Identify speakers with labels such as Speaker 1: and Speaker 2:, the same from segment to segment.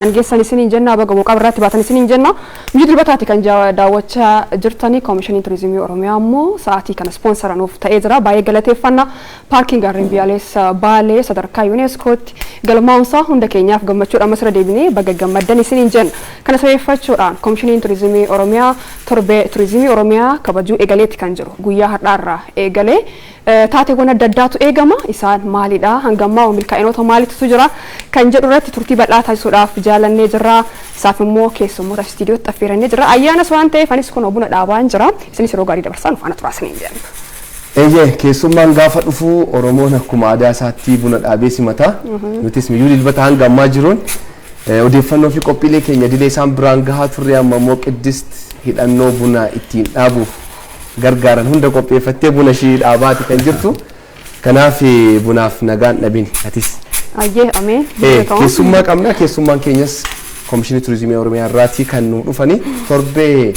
Speaker 1: Geessan isiniin jenna, baga boqaa birraatti baatan isiniin jenna. Biyya Dilbataati kan daawwachaa jirtanii. Koomishiniin Turizimii Oromiyaa immoo sa'aatii kana ispoonsara nuuf ta'ee jira. Baay'ee galateeffanna. Paarkiin gaarreen biyyaalessa Baalee sadarkaa Yuuneeskootti galmaa'umsaa hunda keenyaaf gammachuudha. Masira deebinee baga gammaddan isiniin jenna. Kana sababeeffachuudhaan Koomishiniin Turizimii Oromiyaa torbee turizimii Oromiyaa kabajuu eegaleetti kan jiru. Guyyaa har'aarraa eegalee taateewwan adda addaatu eegama. Isaan maalidha? Hangammaa milkaa'inoota maalitu jira? Kan jedhu irratti turtii bal'aa taasisuudhaaf jaalannee jirra. Isaaf immoo keessummoota istiidiyootti affeerannee jirra. Ayyaanas waan ta'eef anis kun buna dhaabaan jira. Isinis yeroo gaarii dabarsaa nu faana turaa isiniin jenna.
Speaker 2: Eeyyee, keessummaan gaafa dhufu Oromoon akkuma aadaa isaatti buna dhaabee simata. Nutis miyyuu Dilbata hanga ammaa jiruun odeeffannoo fi qophiilee keenya dilee isaan biraan gahaa turre. Amma immoo Qiddist hidhannoo buna ittiin dhaabuuf gargaaran hunda qopheeffattee buna ishii dhaabaati kan jirtu. Kanaaf bunaaf nagaan dhabin atis.
Speaker 1: Ayyee, ameen.
Speaker 2: Keessummaa qabna. Keessummaan keenyas Koomishinii Turizimii Oromiyaa irraatii kan nu dhufani. Torbee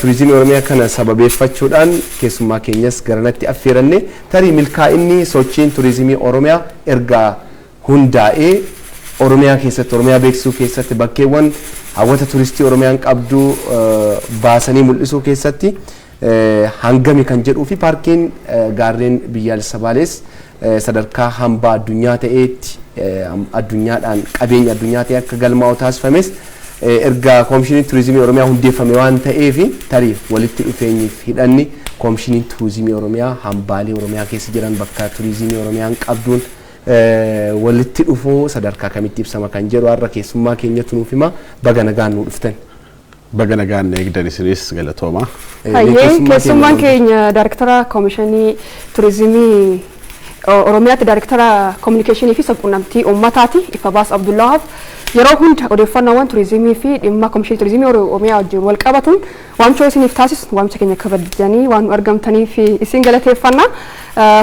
Speaker 2: turizimii Oromiyaa kana sababeeffachuudhaan keessummaa keenyas garanatti affeeranne. Tarii milkaa'inni sochiin turizimii Oromiyaa erga hundaa'ee Oromiyaa keessatti, Oromiyaa beeksisuu keessatti, bakkeewwan hawwata turistii Oromiyaan qabdu baasanii mul'isuu keessatti hangami kan jedhuu fi paarkiin gaarreen biyyaalessa Baalees sadarkaa hambaa addunyaa ta'eetti, addunyaadhaan qabeenya addunyaa ta'e akka galmaa'u taasifames erga Koomishinii Turizimii Oromiyaa hundeeffame waan ta'eef, tarii walitti dhufeenyiif hidhanni Koomishinii Turizimii Oromiyaa hambaalee Oromiyaa keessa jiran bakka turizimii Oromiyaan qabduun walitti dhufuu sadarkaa kamitti ibsama kan jedhu har'a keessummaa keenyatu nuuf hima. Baga nagaan nu dhuftan.
Speaker 3: Baga nagaan eegdan, isinis galatooma.
Speaker 1: Hayyee, keessummaan keenya Daayirektara Koomishinii Turizimii Oromiyaatti Daayirektara Kominikeeshinii fi Sabquunnamtii Uummataati, Ifabaas Abdullahaaf. Yeroo hunda odeeffannoowwan turizimii fi dhimma Koomishinii Turizimii Oromiyaa wajjin wal qabatuun waamicha isiniif taasisu, waamicha keenya kabajanii waan nu argamtaniif isin galateeffanna.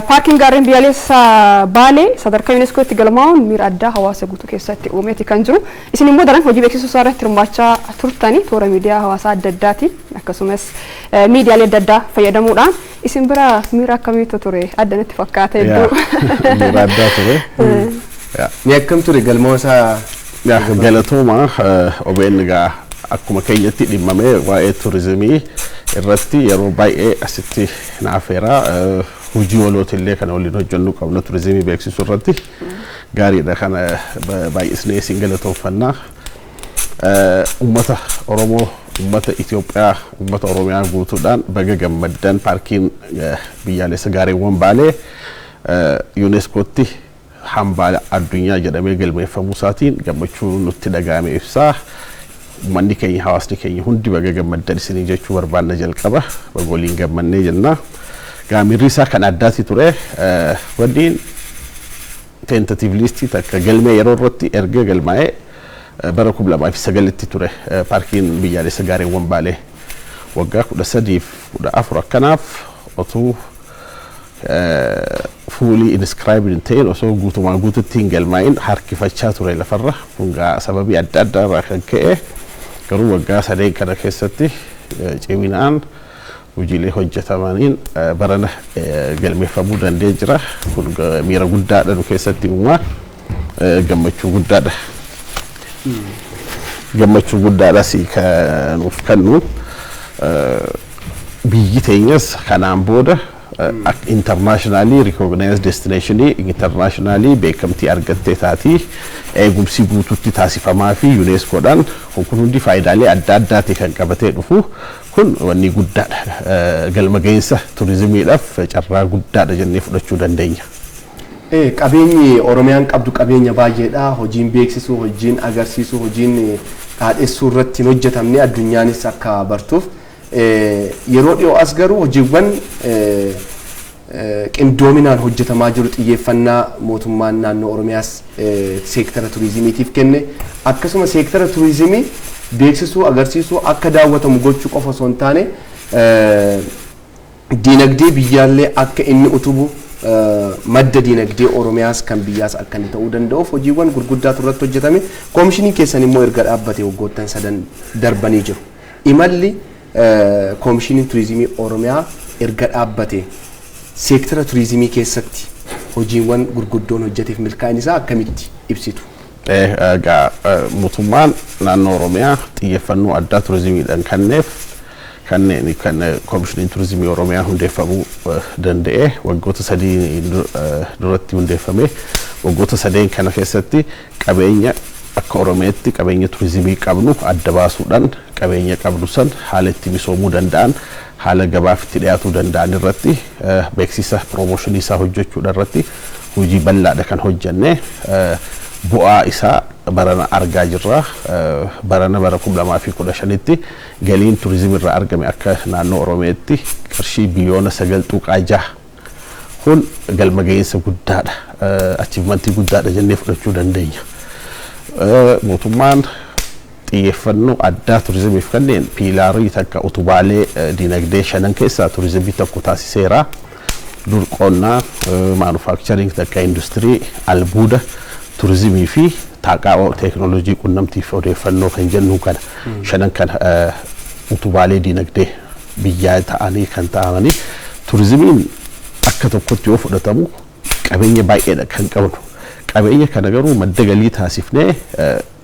Speaker 1: Paarkiin gaarreen biyyaalessa Baalee sadarkaa Yuuneeskootti galmaa'uun miira addaa hawaasa guutuu keessatti uumeeti kan jiru. Isin immoo daran hojii beeksisuu isaa irratti hirmaachaa turtanii toora miidiyaa hawaasaa adda addaatiin akkasumas miidiyaalee adda addaa fayyadamuudhaan isin bira miira akkamiitu ture? Adda natti fakkaata hedduu.
Speaker 3: Miira addaa ture.
Speaker 2: Ni akkam ture galma isaa?
Speaker 3: Galatooma. OBN egaa akkuma keenyatti dhimmamee waa'ee turizimii irratti yeroo baay'ee asitti na affeera. Hojii walootillee kana waliin hojjennu qabna turizimii beeksisuu irratti. Gaariidha, kana baay'isnee isin galatoonfannaa. Uummata Oromoo, uummata Itoophiyaa, uummata Oromiyaa guutuudhaan baga gammaddan. Paarkiin biyyaalessa gaarreewwan Baalee Yuuneeskootti hambaa addunyaa jedhamee galmeeffamuu isaatiin gammachuu nutti dhaga'ame ibsaa. Uummanni keenya, hawaasni keenya hundi baga gammaddan isinii jechuu barbaanna jalqaba. Baga waliin gammannee jenna. Gaamirri isaa kan addaati ture. Wanni tentative listii takka galmee yeroo irratti erga galmaa'ee bara 2009tti ture paarkiin biyyaalessa gaarreewwan Baalee. Waggaa 13f 14 akkanaaf otuu fully inscribed hin ta'in, osoo guutumaan guututti hin galmaa'in harkifachaa ture lafarra. Kun sababii adda addaa irraa kan ka'e, garuu waggaa 3 kana keessatti ciminaan hojiilee hojjetamaniin barana galmeeffamuu danda'ee jira. Kun miira guddaadha nu keessatti uumaa, gammachuu guddaadha. Gammachuu guddaadhas nuuf kennu. Biyyi teenyas kanaan booda internationally recognized destinationii internationally beekamtii argattee taati. Eegumsi guututti taasifamaa fi UNESCOdhaan kun hundi faayidaalee adda addaati kan qabatee dhufu. Kun wanni guddaadha, galma gahinsa turizimiidhaaf carraa guddaadha jennee fudhachuu dandeenya.
Speaker 2: Qabeenyi Oromiyaan qabdu qabeenya baay'eedha. Hojiin beeksisuu, hojiin agarsiisuu, hojiin dhaadhessuu irratti hin hojjetamne addunyaanis akka bartuuf. Yeroo dhiyoo as garuu hojiiwwan qindoominaan hojjetamaa jiru, xiyyeeffannaa mootummaan naannoo Oromiyaas seektara turizimiitiif kenne, akkasuma seektara turizimii beeksisuu, agarsiisuu, akka daawwatamu gochuu qofa osoo hin taane diinagdee biyyaallee akka inni utubu, madda diinagdee Oromiyaas kan biyyaas akka inni ta'uu danda'uuf hojiiwwan gurguddaatu irratti hojjetame. Koomishiniin keessan immoo erga dhaabbate waggoottan 3 darbanii jiru. Imalli Koomishiniin Turizimii Oromiyaa erga dhaabbate seektara turizimii keessatti hojiiwwan gurguddoon hojjeteef milkaa'in isaa akkamitti ibsitu?
Speaker 3: Egaa mootummaan naannoo Oromiyaa xiyyeeffannoo addaa turizimiidhaan kenneef kanneen kan Koomishiniin Turizimii Oromiyaa hundeeffamuu danda'e waggoota 3 duratti hundeeffame. Waggoota sadeen kana keessatti qabeenya akka Oromiyaatti qabeenya turizimii qabnu adda baasuudhaan, qabeenya qabnu san haala itti misoomuu danda'an, haala gabaaf itti dhiyaatuu danda'an irratti, beeksisa promotion isaa hojjechuudha irratti hojii bal'aadha kan hojjenne. Bu'aa isaa barana argaa jirra. Barana bara 2015tti galiin turizimii irraa argame akka naannoo Oromiyaatti qarshii biliyoona 9.6. Kun galma ga'iinsa guddaadha. Achievement guddaadha jennee fudhachuu dandeenya. Mootummaan xiyyeeffannoo addaa turizimiif kanneen pillar takka utubaalee dinagdee shanan keessaa turizimii tokko taasiseera. Dur qonnaa, manufacturing takka industirii, albuuda, turizimii fi taaqaa teeknooloojii qunnamtii fi odeeffannoo kan jennu kana shanan kana utubaalee dinagdee biyyaa ta'anii kan ta'amanii, turizimiin akka tokkotti yoo fudhatamu qabeenya baay'eedha kan qabnu. Qabeenya kana garuu madda galii taasifnee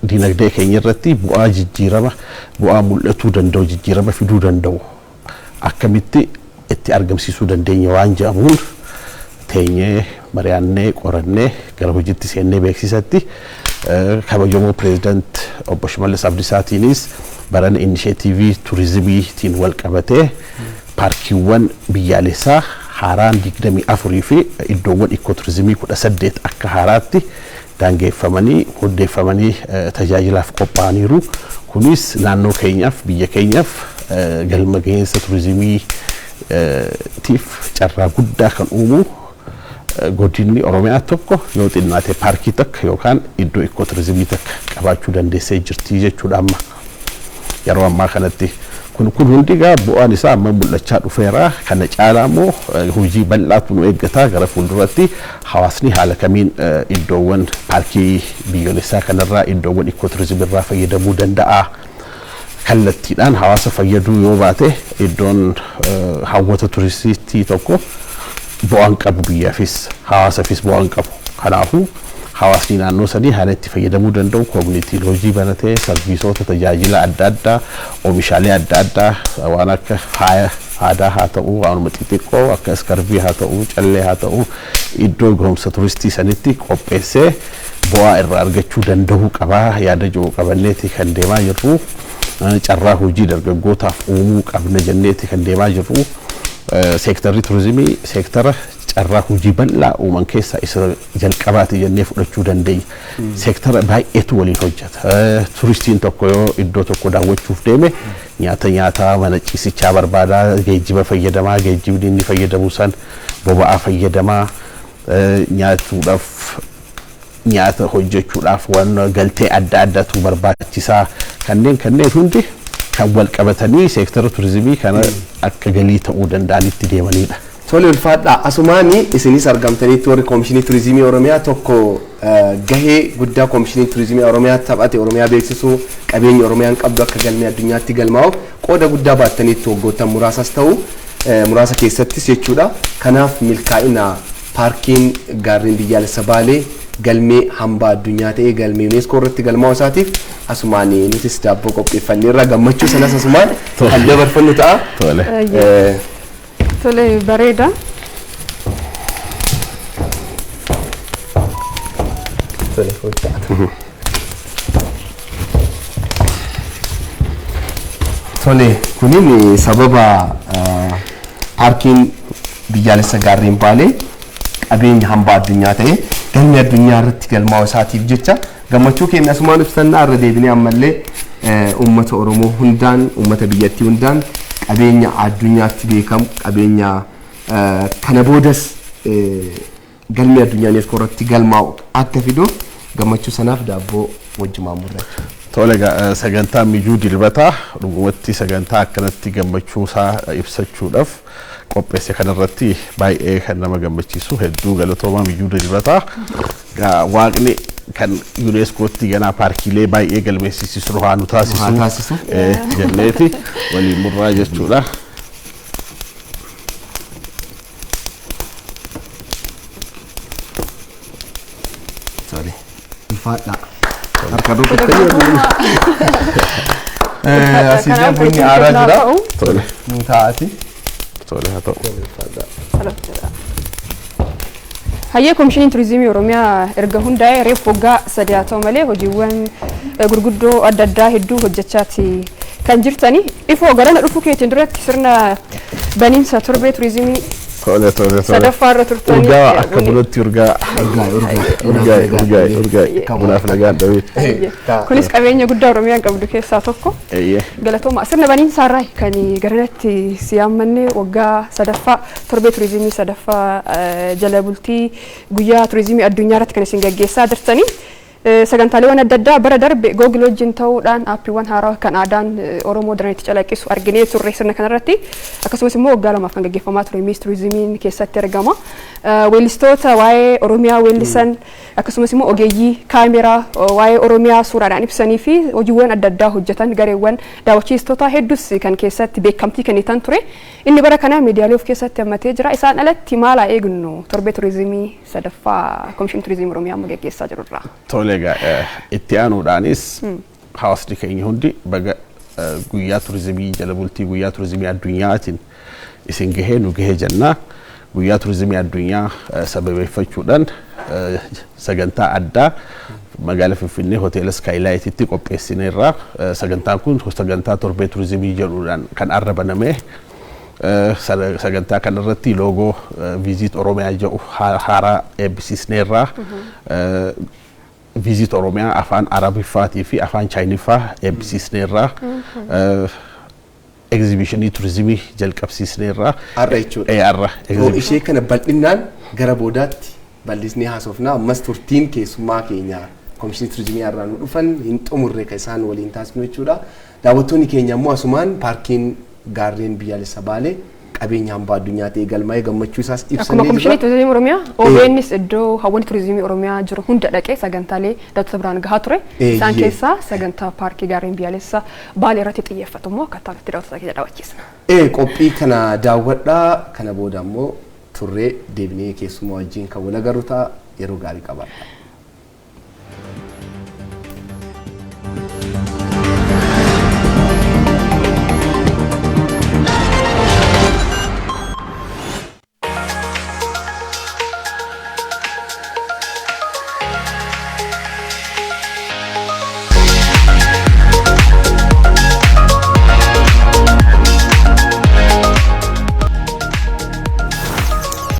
Speaker 3: dinagdee keenya irratti bu'aa jijjiirama, bu'aa mul'atuu danda'u, jijjiirama fiduu danda'u akkamitti itti argamsiisuu dandeenya waan jedhamuun teenyee mari'annee, qorannee, gara hojiitti seennee beeksisatti kabajamoo pireezidaant obbo Shimallis Abdiisaatiinis barana initiative turizimiitiin wal qabatee paarkiiwwan biyyaalessaa haaraan 24 fi iddoowwan ikooturizimii 18 akka haaraatti daangeffamanii hundeeffamanii tajaajilaaf qophaa'aniiru. Kunis naannoo keenyaaf, biyya keenyaaf galma gahiinsa turizimiitiif carraa guddaa kan uumu, godinni Oromiyaa tokko yoo xinnaate paarkii takka yookaan iddoo ikooturizimii takka qabaachuu dandeessee jirti jechuudha amma yeroo ammaa kanatti. Kun hundi egaa bu'aan isaa amma mul'achaa dhufeera. Kana caalaa immoo hojii bal'aatu nu eeggata gara fuulduratti. Hawaasni haala kamiin iddoowwan paarkii biyyoolessaa kanarraa, iddoowwan ikooturizimii irraa fayyadamuu danda'a? Kallattiidhaan hawaasa fayyaduu yoo baate iddoon hawwata turistii tokko bu'aan qabu, biyyaafis hawaasaafis bu'aan qabu. Kanaafuu hawaasni naannoo sanii haala itti fayyadamuu danda'u, community hojii banatee serviceoota tajaajila adda addaa, oomishaalee adda addaa, waan akka faaya aadaa haa ta'u, waanuma xixiqqoo akka iskarbii haa ta'u, callee haa ta'u, iddoo gahumsa turistii sanitti qopheessee bu'aa irraa argachuu danda'uu qabaa yaada jiru qabanneeti kan deemaa jirru. Carraa hojii dargaggootaaf uumuu qabna jenneeti kan deemaa jirru. Seektarri turizimii seektara carraa hojii bal'aa uuman keessaa isa jalqabaati jennee fudhachuu dandeenya. Seektara baay'eetu waliin hojjeta. Turistiin tokko yoo iddoo tokko daawwachuuf deeme nyaata nyaataa, mana ciisichaa barbaadaa, geejjiba fayyadamaa, geejjibni inni fayyadamu san boba'aa fayyadamaa, nyaatuudhaaf, nyaata hojjechuudhaaf waan galtee adda addaatu barbaachisaa. Kanneen hundi kan wal qabatanii seektara turizimii kana akka galii ta'uu danda'anitti deemanidha.
Speaker 2: Tole, ulfaadhaa. Asumaani isinis argamtaniitti warri Koomishinii Turizimii Oromiyaa tokko gahee guddaa Koomishinii Turizimii Oromiyaa taphate, Oromiyaa beeksisuu, qabeenya Oromiyaan qabdu akka galmee addunyaatti galmaa'u qooda guddaa baattaniitti waggoottan muraasas ta'u muraasa keessattis jechuudha. Kanaaf milkaa'ina paarkiin gaarreen biyyaalessa Baalee galmee hambaa addunyaa ta'ee galmee UNESCO irratti galmaa'u isaatiif asumaan nutis daabboo qopheeffanneerra, gammachuu sanas asumaan kan dabarfannu ta'a.
Speaker 3: Tole.
Speaker 1: Tole, bareeda.
Speaker 2: Tole, hojjata. Tole, kunin sababa paarkiin biyyaalessa gaarreen Baalee qabeenya hambaa addunyaa ta'e galmee addunyaa irratti galmaa'u isaatiif jecha gammachuu keenya asumaan ibsannaa. Irra deebinee ammallee uummata Oromoo hundaan, uummata biyyattii hundaan qabeenya addunyaatti beekamu, qabeenya kana boodas galmee addunyaa UNESCO irratti galmaa'u akka fiduuf gammachuu sanaaf daabboo wajjumaan murra.
Speaker 3: Tole, sagantaa Mijuu Dilbataa dhugumatti sagantaa akkanatti gammachuu isaa ibsachuudhaaf qopheesse kanarratti baay'ee kan nama gammachiisu, hedduu galatoomaa Mijuu Dilbataa. Waaqni kan UNESCOtti ganaa paarkiilee baay'ee galmeessisiisu haa nu taasisu jenneeti waliin murraa jechuudha.
Speaker 2: Tole, ulfaadhaa. Harka rukuttanii. Asiilee bunni aaraa jira.
Speaker 3: Tole.
Speaker 2: Nu taa'ati.
Speaker 3: Tole, haa ta'u.
Speaker 1: Hayyee, Koomishiniin Turizimii Oromiyaa erga hundaa'ee reefu waggaa 3 haa ta'u malee hojiiwwan gurguddoo adda addaa hedduu hojjechaati kan jirtani. Ifoo, garana dhufuu keetiin duratti sirna baniinsa torbee turizimii
Speaker 3: Tole.
Speaker 1: sadaffaa irra turtanii.
Speaker 3: Urgaa akka bunatti urgaa.
Speaker 2: Urgaa.
Speaker 3: Urgaa'e, urgaa'e, urgaa'e. Bunaaf nagaan dhabee.
Speaker 1: Kunis qabeenya guddaa Oromiyaan qabdu keessaa tokko.
Speaker 3: Eeyyee.
Speaker 1: Galatooma. Sirna baniinsa irraa kan garanatti si yaammanne, waggaa sadaffaa torbee turizimii sadaffaa jala bultii guyyaa turizimii addunyaa irratti kan isin gaggeessaa jirtanii. Sagantaaleewwan adda addaa bara darbe Google wajjin ta'uudhaan aappiiwwan haarawaa kan aadaan Oromoo daran itti calaqqisu arginee turre sirna kanarratti. Akkasumas immoo waggaa 2f kan gaggeeffamaa ture Miss Turizimiin keessatti argama. Weellistoota waa'ee Oromiyaa weellisan, akkasumas immoo ogeeyyii kaameraa waa'ee Oromiyaa suuraadhaan ibsanii fi hojiiwwan adda addaa hojjetan, gareewwan daawwachiistota hedduus kan keessatti beekamtii kennitan ture. Inni bara kana miidiyaalee of keessatti hammatee jira. Isaan alatti maal haa eegnu torbee turizimii sadaffaa Komishinii Turizimii Oromiyaa amma gaggeessaa jirurraa?
Speaker 3: Tole, egaa itti aanuudhaanis hawaasni keenya hundi baga guyyaa turizimii jala bultii guyyaa turizimii addunyaatiin isin gahee, nu gahee jennaa. Guyyaa turizimii addunyaa sababeeffachuudhaan sagantaa addaa magaalaa Finfinnee hoteela Skylightitti qopheessineerra. Sagantaan kun sagantaa torbee turizimii jedhuudhaan kan arra baname. Sagantaa kanarratti loogoo Visit Oromiyaa jedhu haaraa eebbisiisneerra. Visit Oromiyaa afaan Arabiffaatii fi afaan Chaayiniffaa eebbisiisneerra. Egzibishinii turizimii jalqabsiisneerra.
Speaker 2: Har'a jechuudha.
Speaker 3: Ee, har'a.
Speaker 2: Yoo ishee kana bal'inaan gara boodaatti bal'isnee haasofnaa, ammas turtiin keessummaa keenya Komishinii Turizimii irraa nu dhufan hin xumurre kan isaan waliin taasifnu jechuudha. Daawwattoonni keenya immoo asumaan paarkiin gaarreen biyyaalessa Baalee qabeenya hambaa addunyaa ta'e galmaa'ee gammachuu isaas
Speaker 1: Akkuma
Speaker 2: ibsannee
Speaker 1: Komishinii
Speaker 2: jirra.
Speaker 1: Turizimii Oromiyaa, OBNs iddoo hawwanni turizimii Oromiyaa jiru hunda dhaqee sagantaalee daawwattoota biraan gahaa ture. Isaan keessaa sagantaa paarkii gaarreen biyyaalessa Baalee irratti xiyyeeffatu immoo akkaataa itti daawwattoota keenya daawwachiisna.
Speaker 2: Ee, qophii kana daawwadhaa, kana booda immoo turree deebinee keessumaa wajjin kan wal agarru ta'a, yeroo gaarii qabaadha.